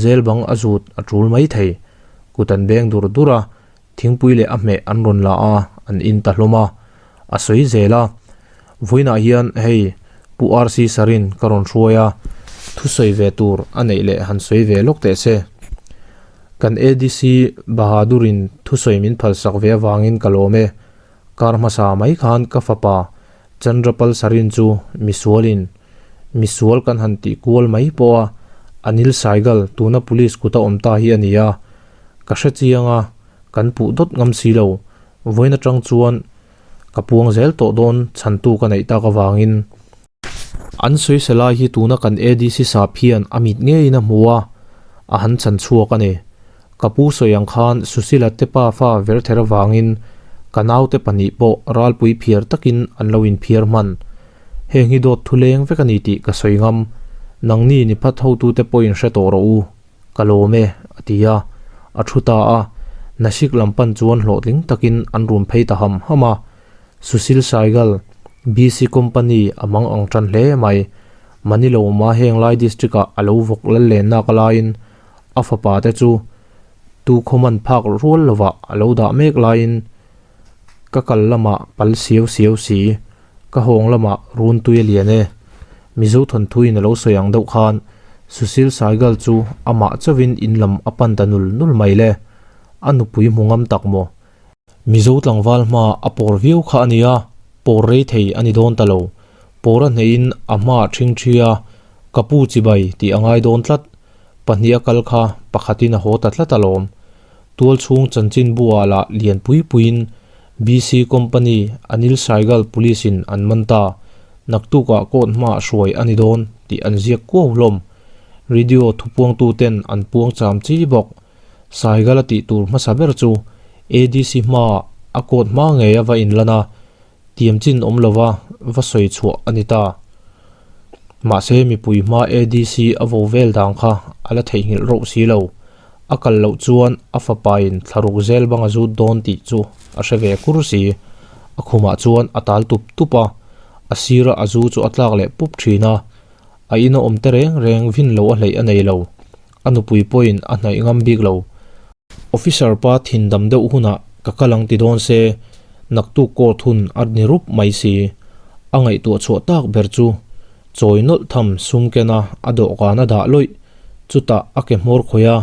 Speaker 1: zel bang a zut a tul mai thei. Kut an beng dur dur a, Thingpui leh a hmeh an rawn la a, an in ta hlawm a. A sawi zel a, Vawiinah hian hei Pu RC Sarin ka rawn hruai a, thusawi ve tur a neih leh han sawi ve lawk teh se. Kan ADC Bahadurin thusawi min phalsak ve avangin ka lawm e. Kar hmasa mai khan ka fapa Chandrapal Sarin chu misualin misual kan han tih kual mai pawh a, Anil Saigal tuna police kuta awm ta hi a ni a. Ka hre chiang a, kan puh dawt ngam si lo. Vawiin atang chuan ka puang zel tawh dawn chhantu ka neih tak avangin. An sawi lai hi tuna kan ADC sap hian a mit ngeiin a hmu a, a han chhan chhuak a ni. Ka pu sawi ang khan Susila te pafa verther avangin ka naute pahnih pawh ralpui phiar takin an lo inphiar hman. Heng hi dawt thu leng vek a ni tih ka sawi ngam. Nangni ni phat hotute pawhin hre tawh rawh u. Ka lawm e, a ti a. A thu ta a. Nashik lam pan chuan hlawhtling takin an rum phei ta ham ham a. Sushil Saigal, BC Company a mang ang tan hle mai. Maniloma heng lai district ah a lo vawk lal len nak laiin a fapa te chu tu khawman phak rual lovah a lo dah mek laiin ka kal lamah pal siau siau si, ka hawng lamah run tui a lian e. Mizo thawnthuin a lo sawi ang deuh khan Sushil Saigal chu amah chauhin in lam a pan ta nul nul mai le. A nupui hmu ngam tak maw? Mizo tlangval hma a pawr viau kha a nia, pawr rei thei a ni dawn ta lo. Pawr a hnehin a hmaah ṭhing ṭhi a, ka pu chibai tih a ngai dawn tlat. Pahnih a kal kha pakhatin a haw ta tlat alawm. Tual chhung chanchin buah lah lian pui puiin BC Company Anil Saigal Police in an man ta, naktukah court hmaah hruai a ni dawn tih an ziak kuau hlawm. Radio thupuangtu ten an puang cham chi bawk. Saigal a tih tur hmasa ber chu ADC hmaah a court hma ngei a va inlan a, tiam chin awm lova va sawi chhuah a ni ta. Mahse mipui hma ADC a vo vel dan kha a la theihnghilh rauh si lo. A kal loh chuan a fapain thlaruk zel bang a zut dawn tih chu a hre ve kur si. A khumah chuan a tal tup tup a, a sira a zu chu a tlak leh pup thin a. A ina awm te reng reng vin lo a hleih a nei lo. A nupui pawhin a hnaih ngam bik lo. Officer pa thin dam deuh hunah ka kal ang ti dawn se, naktuk court hun a ni rup mai si. A ngaihtuah chhuah tak ber chu chawi nawlh tham sum kena a dawhkan a dah lawih, chutah a ke hmawr khawih a,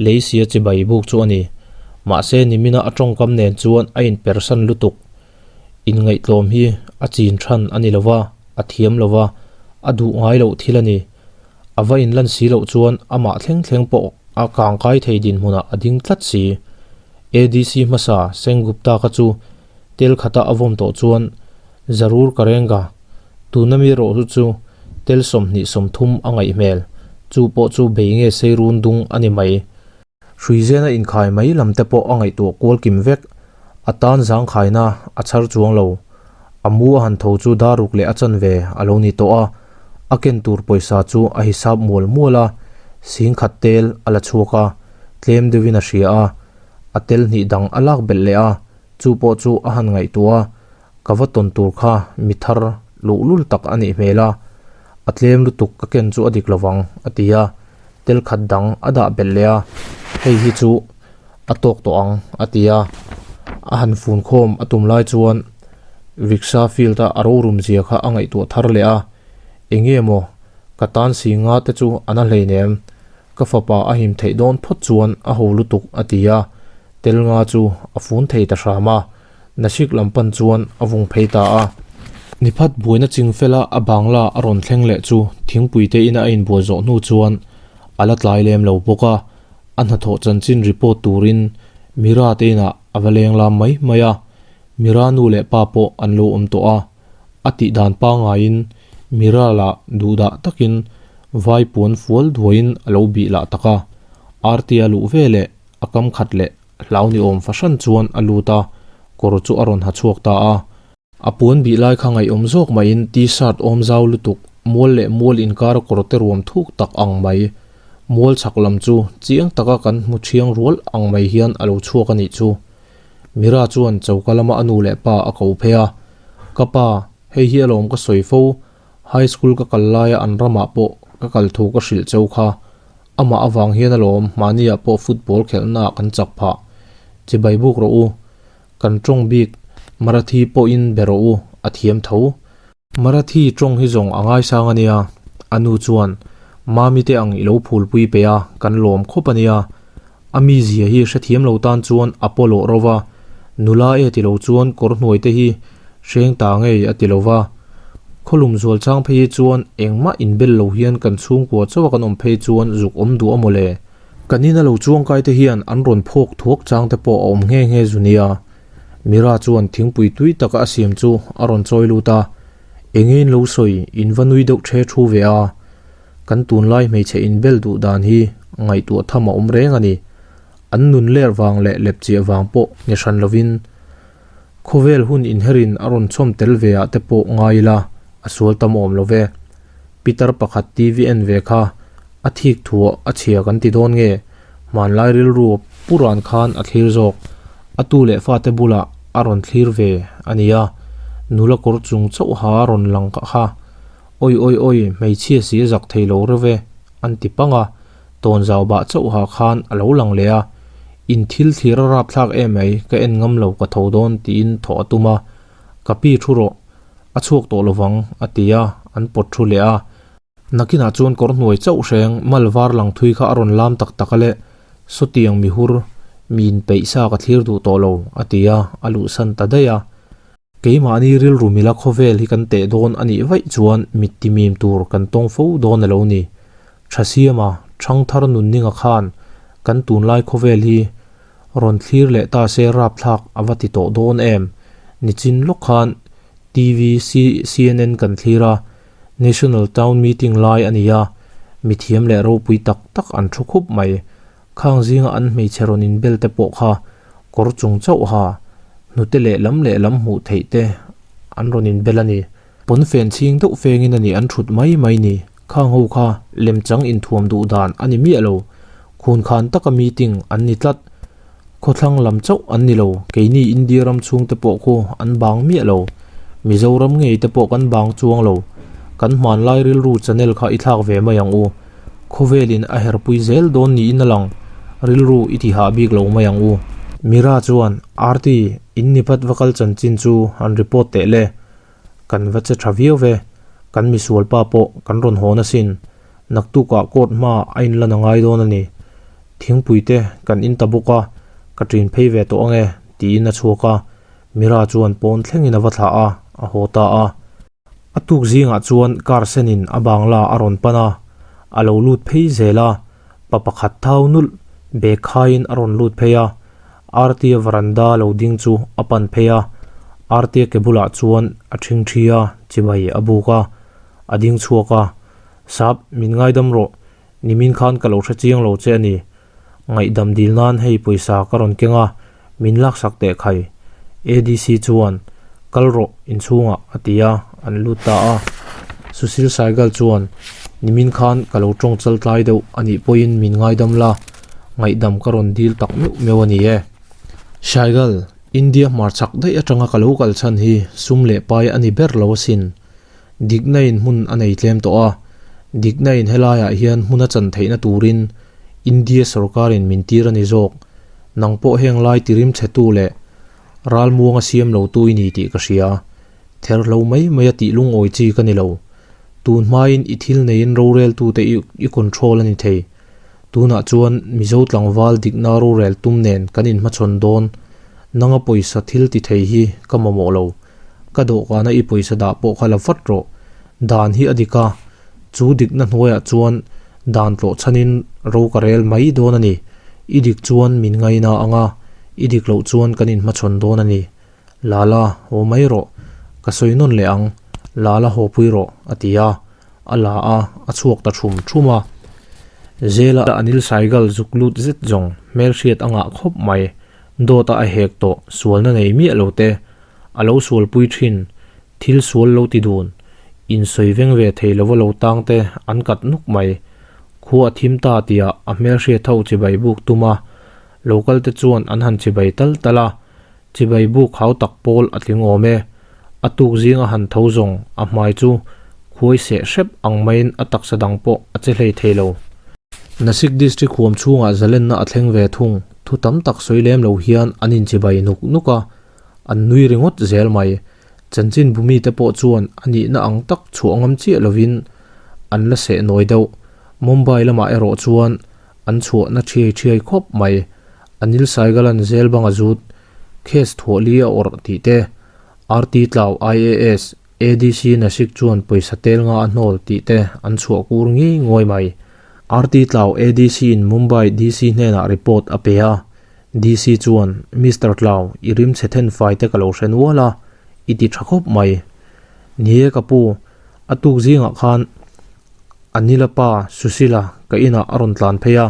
Speaker 1: lei sia chibai buk chu a ni. Mahse nimina a tawngkam nen chuan a inpersan lutuk. Inngaihtlawm hi a chin than a ni lova, a thiam lova, a duh ngai loh thil a ni. A va inlan si loh chuan amah thleng thleng pawh a kangkai thei dinhmunah a ding tlat si. ADC hmasa Sengupta kha chu tel khata a vawm tawh chuan Zarur Karenga, tuna mi erawh chu chu tel 20 30 a ngaih hmel, chu pawh chu bei nge sei run dung a ni mai. Hruizena inkhai mai lam te pawh a ngaihtuah kual kim vek. A tan zangkhaina a chhar chuang lo. A mu a han tho chu dar ruk leh a chanve a lo ni tawh a, a ken tur pawisa chu a hisap mual mual a, sing khat tel a la chhuak a, tlem deuhin a hria a, a tel hnih dang a lak belh leh a, chu pawh chu a han ngaihtuah a, Ka va tawn tur kha mi thar luhlul tak a nih hmel a, a tlem lutuk ka ken chu a dik lovang a ti a, tel khat dang a dah belh leh a, hei hi chu a tawk tawh ang a ti a, a han fun khawm a tum lai chuan rickshaw field a a rorum zia kha a ngaihtuah thar leh a, eng nge maw ka tan si nga te chu a na hleinem, ka fapa a him theih dawn phawt chuan a ho lutuk a ti a, tel nga chu a fun thei ta hram a. Nashik lam pan chuan a vung phei ta a. Niphat buaina ching fela a bangla a rawn thleng leh chu thingpui te ina a inbual zawh hnu chuan a la tlai lem lo bawk a, a hnathawh chanchin report turin Mira te inah a va leng lam mai mai a, Mira nu leh pa pawh an lo awm tawh a, a tih dan pangaiin Mira lah duhdah takin vai puan fual duaiin a lo bih lah tak a, Arti a luh ve leh a kam khat leh Hlau ni awm fahran chuan a lut a, kawr chu a rawn ha chhuak ta a. A puan bih lai kha ngaihawm zawk maiin T-shirt awm zau lutuk, mual leh mual inkara kawr te ruam thuk tak ang mai, mual chhak lam chu chiang taka kan hmu thiang rual ang mai hian a lo chhuak a nih chu. Mira chuan choka lama a nu leh pa a ko phei a, Ka pa, hei hi alawm ka sawi fo, High school ka kal laia an ramah pawh ka kal thu ka hrilh cheu kha. Amah avang hian alawm mahniah pawh football khelhnaah kan chak phah. Chibai buk rawh u. Kan tawng bik Marathi pawhin be rawh u, a thiam tho. Marathi tawng hi zawng a ngaisang a nia. A nu chuan, Mami te ang i lo phulpui pe a, kan lawm khawp a nia. A mizia hi hrethiam lo tan chuan a pawlawh ro va, nula e ti lo chuan kawr hnuai te hi hreng ta ngei a ti lo va. Khawlum zual chang phei hi chuan engmah inbel lo hian kan chhungkua chauha kan awm phei chuan zuk awm duh a mawle. Kan ina lo chuangkai te hian an rawn phawk thuak chang te pawh a awm nghe nghe zu nia. Mira chuan thingpui tui taka a siam chu a rawn chawi lut a, Enge in lo sawi, in va nui deuh the thu ve a. Kan tunlai hmeichhe inbel duh dan hi ngaihtuah tham a awm reng a ni. An nun ler vang leh lepchiah vang pawh ni hran lovin khawvel hun inherin a rawn chhawm tel ve ah te pawh ngai ila a sual tam awm lo ve. Pitar pakhat TV en ve kha a thik thuah a chhia kan ti dawn nge? Hmanlai rilru pu ran khan a thlir zawk. A tu leh fate bulah a rawn thlir ve a nia. Nula kawr chung chauha rawn lang kha Awi awi awi, hmeichhia si a zak thei lo reuh e, an ti pang a. Tawnzau bah chauha khan a lo lang leh a. In thil thlir a rapthlak em mai, ka en ngam lo ka tho dawn tiin thawh a tum a. Ka pi thu rawh, a chhuak tawh lovang, a ti a, an pawt thu leh a. Nakinah chuan kawr hnuai chauh hreng mal var lang thui kha a rawn lam tak tak a le, sawtiang mihur, mi inpeih sa ka thlir duh tawh lo, a ti a, a luhsan ta daih a. Keimahni rilru mila khawvel hi kan teh dawn a nih vaih chuan mit timim tur kan tawng fo dawn a lo ni. Thasiama, Thangthar Nunninga khan kan tunlai khawvel hi rawn thlir leh ta se rapthlak a va ti tawh dawn em? Nichin lawk khan TV CNN kan thlir a, National Town Meeting lai a ni a, mithiam leh ropui tak tak an thu khup mai. Khang zinga an hmeichhe rawn inbel te pawh kha kawr chung chauh ha, hnute lehlam lehlam hmuh theih te an rawn inbel a ni. Pawnfen chhing deuh fengin a ni an thut mai mai ni. Khang ho kha lemchang inthuam duh dan a ni miah lo. Khunkhan taka meeting an ni tlat. Khawthlang lam chauh an ni lo, keini India ram chhungte pawh khu an bang miah lo. Mizoram ngei te pawh kan bang chuang lo. Kan hmanlai rilru channel kha i thlak ve mai ang u. Khawvelin a herpui zel dawn niin a lang, rilru i ti hah bik lo mai ang u. Mira chuan, Aarti, in ni phat va kal chanchin chu han report teh le. Kan va che tha viau ve, kan misual pa pawh kan rawn hawn asin. Naktukah court hma a inlan a ngai dawn a ni. Thingpui te kan in ta bawk a, ka ṭin phei ve tawh ange, tiin a chhuak a. Mira chuan pawn thlengin a va thlah a, a haw ta a. A tuk zingah chuan car senin a bangla a rawn pan a, a lo lut phei zel a, pa pakhat thau nulh bag khaiin a rawn lut phei a, Artia varanda lo ding chu a pan phei a, Artia ke bulah chuan a ṭhingṭhi a, chibai a buk a, a ding chhuak a, Sap, min ngaidam rawh, nimin khan ka lo hre chiang lo che a ni, Ngaihdam dil nan hei pawisa ka rawn keng a, min laksak teh khai. ADC chuan, Kal rawh inchhungah a ti a, an lut ta a. Sushil Saigal chuan, Nimin khan ka lo tawng chal tlai deuh a nih pawhin min ngaidam la, ngaihdam ka rawn dil tak meuh meuh a ni e. Saigal, India hmarchhak daih atanga ka lo kal chhan hi sum leh pai a ni ber lo asin. Dikna in hmun a nei tlem tawh a, dikna in helaiah hian hmun a chan theihna turin India sorkarin min tir a ni zawk. Nang pawh heng lai tirim chhetu leh ralmuanga siam lotu i ni tih ka hria. Therhlo mai mai a tih lungawi chi ka ni lo. Tun hmain i thil neiin roreltute i control a ni thei. Tunah chuan Mizo tlangval dikna rorel tum nen kan inhmachhawn dawn. Nanga pawisa thil ti thei hi ka mamawh lo. Ka dawhkana i pawisa dah pawh kha la vat rawh. Dan hi a dik a, chu dikna hnuaiah chuan dan tlawh chhanin ro ka rel mai dawn a ni. I dik chuan min ngaina ang a, i dik loh chuan kan inhmachhawn dawn a ni. Lala, haw mai rawh. Ka sawi nawn leh ang. Lala haw pui rawh, a ti a. A la a, a chhuak ta thum thum a. Zela Anil Saigal zuk lut zet zawng hmelhriat a ngah khawp mai. Dawta a hek tawh sualna nei miah lo te. A lo sualpui thin, thil sual lo ti dun, insawi veng ve thei lova lo tang te an kat nuk mai. Khua a thim ta tia a hmelhriat ho chibai buk tum a, local te chuan an han chibai tal tal a, chibai buk hau tak pawl a tling awm e. A tuk zing a han tho zawng a hmai chu khuai seh hrep ang maiin a taksa dang pawh a che hlei thei lo. Nasik District huam chhungah zalenna a thleng ve thung, thu tam tak sawi lem lo hian an inchibai nuk nuk a, An nui ringawt zel mai. Chanchin bumi te pawh chuan a nihna ang tak chhuah ngam chiah lovin an la seh nawi deuh. Mumbai lamah erawh chuan an chhuahna thiai thiai khawp mai. Anil Saigalan zel banga zut, case thuah li a awrh tih te, RT Tlau IAS, ADC Nashik chuan pawisa tel nga a hnawl tih te an chhuah kur ngei ngawi mai. RT Tlau ADC in Mumbai DC hnenah report a pe a. DC chuan, Mister Tlau, i rim chhe then fai te ka lo hre nual a, i ti tha khawp mai. Ni e ka pu, a tuk zingah khan Anila pa Susila ka inah a rawn tlan phei a,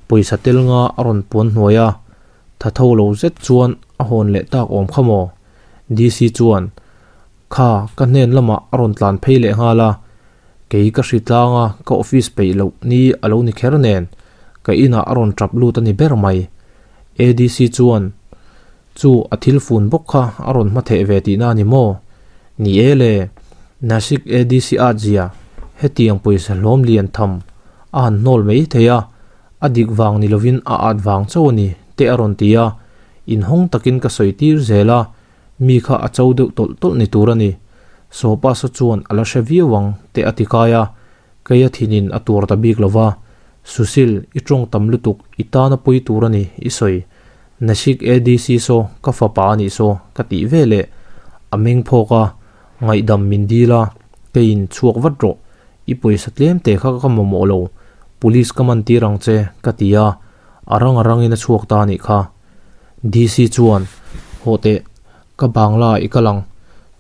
Speaker 1: Pawisa tel nga a rawn puan hnuai a, tha tho lo zet chuan a hawn leh tak awm kha maw? DC chuan, Kha, ka hnen lamah a rawn tlan phei leh nghal a, kei ka hri tlang a, ka office peih loh ni a lo ni kher nen, ka inah a rawn tap lut a ni ber mai. ADC chuan, Chu a thil fun bawk kha a rawn hma theh ve tihna a ni maw? Ni e le, Nashik ADC at zia hetiang pawisa hlawm lian tham a han hnawl mai thei a, a dik vang ni lovin a at vang chauh a ni te a rawn ti a, inhawng takin ka sawi tir zel a, mi kha a cho deuh tawlh tawlh ni tur a ni. Sawpa saw chuan a la hre viau ang te a ti kai a, Keia thinin a tuar ta bik lo va, Sushil, i tawng tam lutuk, i tana pawi tur a ni, i sawi. Nashik ADC saw ka fapa a nih saw, ka tih ve leh. A meng phawk a, ngaihdam min dil a, keiin chhuak vat rawh, i pawisa tlem te kha ka mamawh lo, police ka man tir ang che, ka ti a, a rang a rangin a chhuak ta a nih kha. DC chuan, Hawh teh, Ka bangla i kal ang,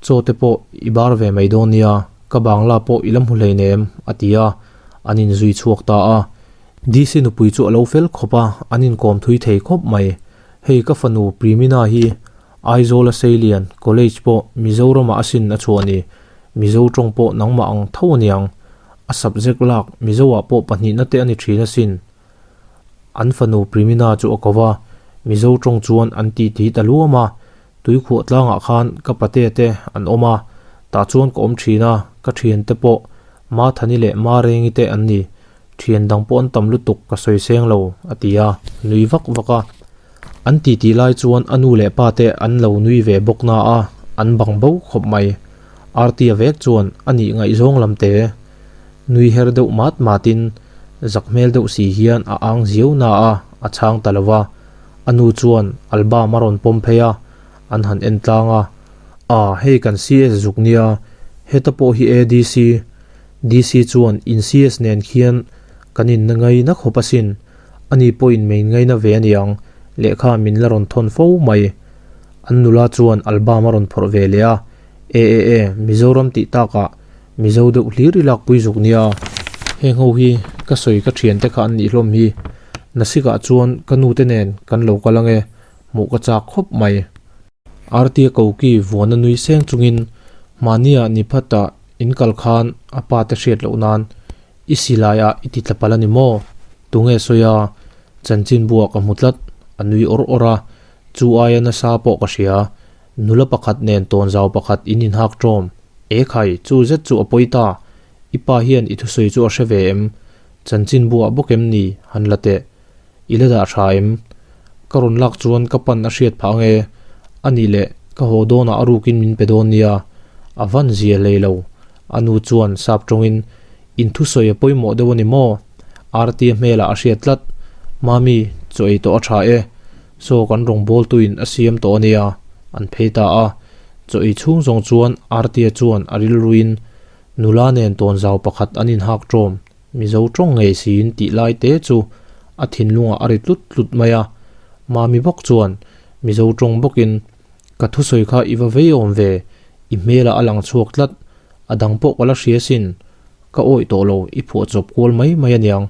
Speaker 1: chaw te pawh i bar ve mai dawn nia, ka bangla pawh i la hmu hleinem, a ti a, an inzui chhuak ta a. DC nupui chu a lo fel khawp a, an inkawm thui thei khawp mai. Hei ka fanu Primina hi Aizawl a Seilian College pawh Mizoramah a sin a chhuah ni, Mizo tawng pawh nangmah ang tho a niang, a subject lak Mizoah pawh pahnihna te a ni thin asin. An fanu Primina chu a ko va, Mizo tawng chuan an ti ti ta luam a, Tuikhuah tlangah khan ka pate te an awm a, tah chuan ka awm thin a, ka thian te pawh Mathani leh Marengi te an ni, thian dang pawh an tam lutuk ka sawi seng lo, a ti a, nui vak vak a. An ti ti lai chuan a nu leh pa te an lo nui ve bawk na a, an bang bo khawp mai. Artia vek chuan a nih ngaihzawng lam te Nui her deuh mat matin zak hmel deuh si hian a ang ziau na a, a chhang ta lo va. A nu chuan album a rawn pawm phei a, an han en tlang a. A, hei kan CS zuk nia, heta pawh hi ADC, DC chuan in CS nen khian kan in ngaina khawp asin, ani pawhin min ngaina ve aniang, lehkha min la rawn thawn fo mai. An nula chuan album a rawn phawrh ve leh a, E e e, Mizoram tih takah Mizo deuh hlir i lakpui zuk nia. Heng ho hi ka sawi ka thiante kha an nih hlawm hi. Nasikah chuan ka nute nen kan lo kal ange, hmuh ka chak khawp mai. Artia koki vuana nui seng chungin mahnia ni phatah in kal khan a pa te hriat loh nan i silaiah i ti tla palh a ni maw? Tunge sawi a? Chanchin buah ka hmu tlat, a nui awr awr a, chu aia nasa pawh ka hria. Nula pakhat nen tawnzau pakhat in inhak ṭawm. E khai, chu zet chu a pawi ta. I pa hian i thusawi chu a hre ve em? Chanchin buah bawk em ni? Han la teh. I la dah tha em? Ka rawn lak chuan ka pan a hriat phah ange. A nih leh, ka haw dawnah a rukin min pe dawn nia. A van zia hlei lo. A nu chuan sap tawngin, In thusawi a pawimawh deuh a ni maw? Artia hmelah a hriat tlat. Mami, chaw ei tawh a tha e. Saw kan rawngbawltuin a siam tawh a nia, an phei ta a. Chaw ei chhung zawng chuan Artia chuan a rilruin nula nen tawnzau pakhat an inhak ṭawm, Mizo ṭawng ngei siin tih lai te chu a thinlungah a ri tlut tlut mai a. Mami bawk chuan Mizo ṭawng bawkin, Ka thusawi kha i va vei awm ve, i hmelah a lang chhuak tlat, a dang pawh ka la hria sin, ka awih tawh lo, i phuahchawp kual mai mai aniang,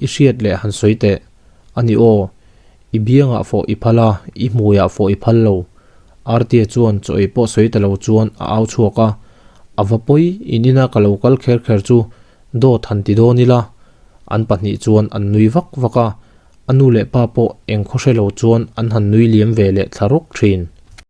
Speaker 1: i hriat leh han sawi teh. A ni aw, i biangah fawh i phal a, i hmuiah fawh i phal lo. Artia chuan chaw ei pawh sawi ta lo chuan a au chhuak a, A va pawi, in ina ka lo kal kher kher chu dawt han ti dawn ila. An pahnih chuan an nui vak vak a, a nu leh pa pawh eng khaw hre lo chuan an han nui liam ve leh thla rawk thin.